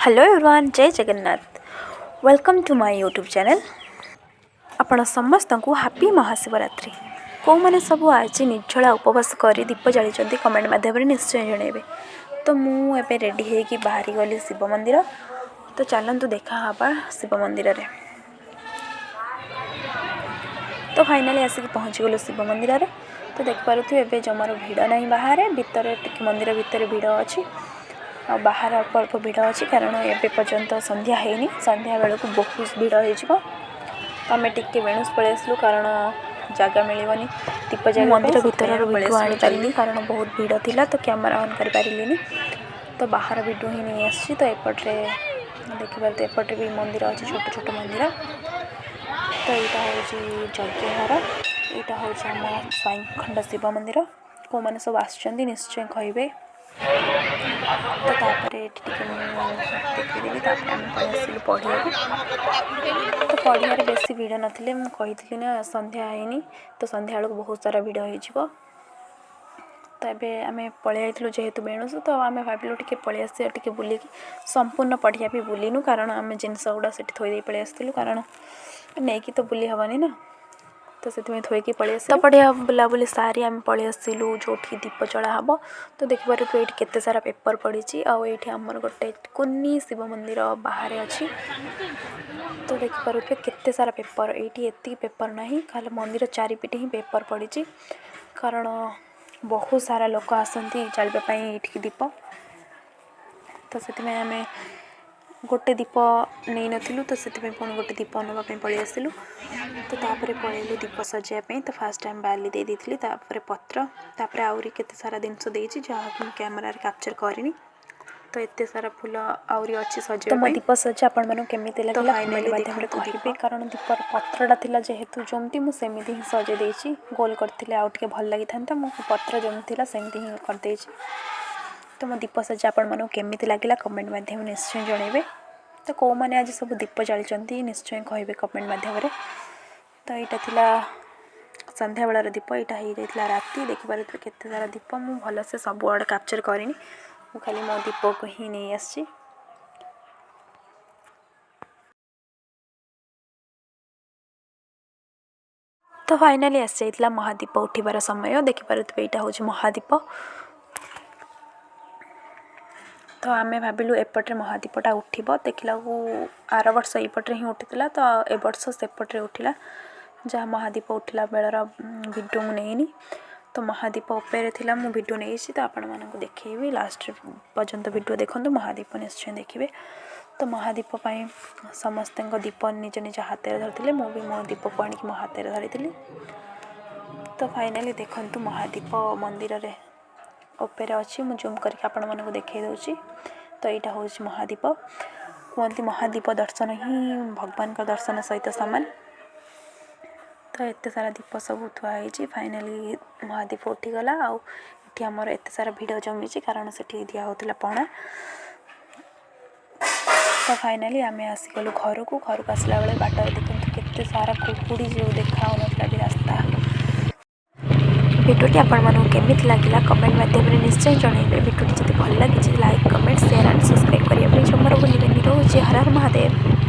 Hello everyone, Jay Jagannath. Welcome to my YouTube channel. ଆପଣ ସମସ୍ତଙ୍କୁ happy Mahashivratri. କେଉଁମାନେ ସବୁ ଆଜି ନିର୍ଜଳା ଉପବାସ କରି ଦୀପ ଜାଳିଛନ୍ତି, କମେଣ୍ଟ ମାଧ୍ୟମରେ ନିଶ୍ଚୟ ଜଣାଇବେ। ତ ମୁଁ ଏବେ ରେଡ଼ି ହେଇକି ବାହାରି ଗଲି ଶିବ ମନ୍ଦିର। ତ ଚାଲନ୍ତୁ, ଦେଖା ହେବା ଶିବ ମନ୍ଦିରରେ। ତ ଫାଇନାଲି ଆସିକି ପହଞ୍ଚିଗଲୁ ଶିବ ମନ୍ଦିରରେ। ତ ଦେଖିପାରୁଥିବେ, ଏବେ ଜମାରୁ ଭିଡ଼ ନାହିଁ ବାହାରେ। ଭିତରେ ଟିକେ, ମନ୍ଦିର ଭିତରେ ଭିଡ଼ ଅଛି ଆଉ ବାହାରେ ଅଳ୍ପ ଅଳ୍ପ ଭିଡ଼ ଅଛି, କାରଣ ଏବେ ପର୍ଯ୍ୟନ୍ତ ସନ୍ଧ୍ୟା ହେଇନି। ସନ୍ଧ୍ୟା ବେଳକୁ ବହୁତ ଭିଡ଼ ହେଇଯିବ। ତ ଆମେ ଟିକେ ବେଣୁସ ପଳେଇ ଆସିଲୁ, କାରଣ ଜାଗା ମିଳିବନି ଦୀପ ଜାଳିବା। ମନ୍ଦିର ଭିତରର ଭିଡ଼ିଓ ଆଣିପାରିଲିନି, କାରଣ ବହୁତ ଭିଡ଼ ଥିଲା, ତ କ୍ୟାମେରା ଅନ୍ କରିପାରିଲିନି। ତ ବାହାର ଭିଡ଼ିଓ ହିଁ ନେଇ ଆସିଛି। ତ ଏପଟରେ ଦେଖିପାରୁଥିବେ, ଏପଟରେ ବି ମନ୍ଦିର ଅଛି, ଛୋଟ ଛୋଟ ମନ୍ଦିର। ତ ଏଇଟା ହେଉଛି ଯଜ୍ଞ ଘର। ଏଇଟା ହେଉଛି ଆମ ସ୍ୱାଇଁଖଣ୍ଡ ଶିବ ମନ୍ଦିର। କେଉଁମାନେ ସବୁ ଆସୁଛନ୍ତି, ନିଶ୍ଚୟ କହିବେ। ତ ତାପରେ ଏଠି ଟିକେ ମୁଁ ଦେଖେଇଦେଲି। ତାପରେ ଆମେ ପଳେଇ ଆସିଲୁ ପଡ଼ିଆକୁ। ତ ପଡ଼ିଆରେ ବେଶୀ ଭିଡ଼ ନଥିଲେ। ମୁଁ କହିଥିଲି ନା, ସନ୍ଧ୍ୟା ହେଇନି, ତ ସନ୍ଧ୍ୟା ବେଳକୁ ବହୁତ ସାରା ଭିଡ଼ ହେଇଯିବ। ତ ଏବେ ଆମେ ପଳେଇ ଯାଇଥିଲୁ ଯେହେତୁ ବେଣୁସୁ, ତ ଆମେ ଭାବିଲୁ ଟିକେ ପଳେଇ ଆସିବା ଟିକେ ବୁଲିକି। ସମ୍ପୂର୍ଣ୍ଣ ପଡ଼ିଆ ବି ବୁଲିନୁ, କାରଣ ଆମେ ଜିନିଷ ଗୁଡ଼ା ସେଠି ଥୋଇ ଦେଇ ପଳେଇ ଆସିଥିଲୁ, କାରଣ ନେଇକି ତ ବୁଲି ହେବନି ନା, ତ ସେଥିପାଇଁ ଥୋଇକି ପଳେଇ ଆସିଲୁ। ତ ପଡ଼ିଆ ବୁଲାବୁଲି ସାରି ଆମେ ପଳେଇ ଆସିଲୁ ଯେଉଁଠି ଦୀପ ଜଳା ହେବ। ତ ଦେଖିପାରୁଥିବେ, ଏଇଠି କେତେ ସାରା ପେପର୍ ପଡ଼ିଛି ଆଉ ଏଇଠି ଆମର ଗୋଟେ କୁନି ଶିବ ମନ୍ଦିର ବାହାରେ ଅଛି। ତ ଦେଖିପାରୁଥିବେ, କେତେ ସାରା ପେପର୍। ଏଇଠି ଏତିକି ପେପର୍ ନାହିଁ, ଖାଲି ମନ୍ଦିର ଚାରିପଟେ ହିଁ ପେପର୍ ପଡ଼ିଛି, କାରଣ ବହୁତ ସାରା ଲୋକ ଆସନ୍ତି ଜାଳିବା ପାଇଁ ଏଇଠିକି ଦୀପ। ତ ସେଥିପାଇଁ ଆମେ ଗୋଟେ ଦୀପ ନେଇନଥିଲୁ, ତ ସେଥିପାଇଁ ପୁଣି ଗୋଟେ ଦୀପ ନେବା ପାଇଁ ପଳେଇ ଆସିଲୁ। ତ ତାପରେ ପଳେଇଲୁ ଦୀପ ସଜାଇବା ପାଇଁ। ତ ଫାର୍ଷ୍ଟ ଟାଇମ୍ ବାଲି ଦେଇ ଦେଇଥିଲି, ତାପରେ ପତ୍ର, ତାପରେ ଆହୁରି କେତେ ସାରା ଜିନିଷ ଦେଇଛି, ଯାହାକି ମୁଁ କ୍ୟାମେରାରେ କ୍ୟାପଚର୍ କରିନି। ତ ଏତେ ସାରା ଫୁଲ ଆହୁରି ଅଛି ସଜାଇବା। ମୋ ଦୀପ ସଜା ଆପଣମାନଙ୍କୁ କେମିତି ଲାଗିଲା, ଫାଇନାଲି ମାଧ୍ୟମରେ କହିବେ, କାରଣ ଦୀପର ପତ୍ରଟା ଥିଲା ଯେହେତୁ ଯେମିତି, ମୁଁ ସେମିତି ହିଁ ସଜାଇ ଦେଇଛି। ଗୋଲ କରିଥିଲେ ଆଉ ଟିକେ ଭଲ ଲାଗିଥାନ୍ତା। ମୁଁ ପତ୍ର ଯେମିତି ଥିଲା, ସେମିତି ହିଁ କରିଦେଇଛି। ତ ମୋ ଦୀପ ସଜା ଆପଣମାନଙ୍କୁ କେମିତି ଲାଗିଲା, କମେଣ୍ଟ ମାଧ୍ୟମରେ ନିଶ୍ଚୟ ଜଣାଇବେ। ତ କେଉଁମାନେ ଆଜି ସବୁ ଦୀପ ଜାଳିଛନ୍ତି, ନିଶ୍ଚୟ କହିବେ କମେଣ୍ଟ ମାଧ୍ୟମରେ। ତ ଏଇଟା ଥିଲା ସନ୍ଧ୍ୟାବେଳର ଦୀପ, ଏଇଟା ହେଇଯାଇଥିଲା ରାତି। ଦେଖିପାରୁଥିବେ, କେତେ ସାରା ଦୀପ। ମୁଁ ଭଲସେ ସବୁଆଡ଼େ କ୍ୟାପଚର୍ କରିନି, ମୁଁ ଖାଲି ମୋ ଦୀପକୁ ହିଁ ନେଇ ଆସିଛି। ତ ଫାଇନାଲି ଆସିଯାଇଥିଲା ମହାଦୀପ ଉଠିବାର ସମୟ। ଦେଖିପାରୁଥିବେ, ଏଇଟା ହେଉଛି ମହାଦୀପ। ତ ଆମେ ଭାବିଲୁ ଏପଟରେ ମହାଦୀପଟା ଉଠିବ। ଦେଖିଲାକୁ ଆର ବର୍ଷ ଏଇପଟରେ ହିଁ ଉଠିଥିଲା, ତ ଏ ବର୍ଷ ସେପଟରେ ଉଠିଲା। ଯାହା ମହାଦୀପ ଉଠିଲା ବେଳର ଭିଡ଼ିଓ ମୁଁ ନେଇନି। ତ ମହାଦୀପ ଉପରେ ଥିଲା, ମୁଁ ଭିଡ଼ିଓ ନେଇଛି, ତ ଆପଣମାନଙ୍କୁ ଦେଖେଇବି। ଲାଷ୍ଟ ପର୍ଯ୍ୟନ୍ତ ଭିଡ଼ିଓ ଦେଖନ୍ତୁ, ମହାଦୀପ ନିଶ୍ଚୟ ଦେଖିବେ। ତ ମହାଦୀପ ପାଇଁ ସମସ୍ତଙ୍କ ଦୀପ ନିଜ ନିଜ ହାତରେ ଧରିଥିଲେ। ମୁଁ ବି ମୋ ଦୀପକୁ ଆଣିକି ମୋ ହାତରେ ଧରିଥିଲି। ତ ଫାଇନାଲି ଦେଖନ୍ତୁ, ମହାଦୀପ ମନ୍ଦିରରେ ଉପରେ ଅଛି। ମୁଁ ଜୁମ୍ କରିକି ଆପଣମାନଙ୍କୁ ଦେଖାଇ ଦେଉଛି। ତ ଏଇଟା ହେଉଛି ମହାଦୀପ। କୁହନ୍ତି, ମହାଦୀପ ଦର୍ଶନ ହିଁ ଭଗବାନଙ୍କ ଦର୍ଶନ ସହିତ ସମାନ। ତ ଏତେ ସାରା ଦୀପ ସବୁ ଥୁଆ ହେଇଛି। ଫାଇନାଲି ମହାଦୀପ ଉଠିଗଲା ଆଉ ଏଠି ଆମର ଏତେ ସାରା ଭିଡ଼ ଜମିଛି, କାରଣ ସେଠି ଦିଆ ହେଉଥିଲା ପଣା। ତ ଫାଇନାଲି ଆମେ ଆସିଗଲୁ ଘରକୁ। ଘରକୁ ଆସିଲା ବେଳେ ବାଟରେ ଦେଖନ୍ତୁ, କେତେ ସାରା କୁହୁଡ଼ି, ଯେଉଁ ଦେଖା ହେଉନଥିଲା ବି ରାସ୍ତା। ଭିଡ଼ିଓଟି ଆପଣମାନଙ୍କୁ କେମିତି ଲାଗିଲା, କମେଣ୍ଟ ମାଧ୍ୟମରେ ନିଶ୍ଚୟ ଜଣାଇବେ। ଭିଡ଼ିଓଟି ଯଦି ଭଲ ଲାଗିଛି, like, comment, share and subscribe କରିବା ପାଇଁ ଜମାରୁ ଭୁଲିବେନି। ରହୁଛି। ହର ହର ମହାଦେବ।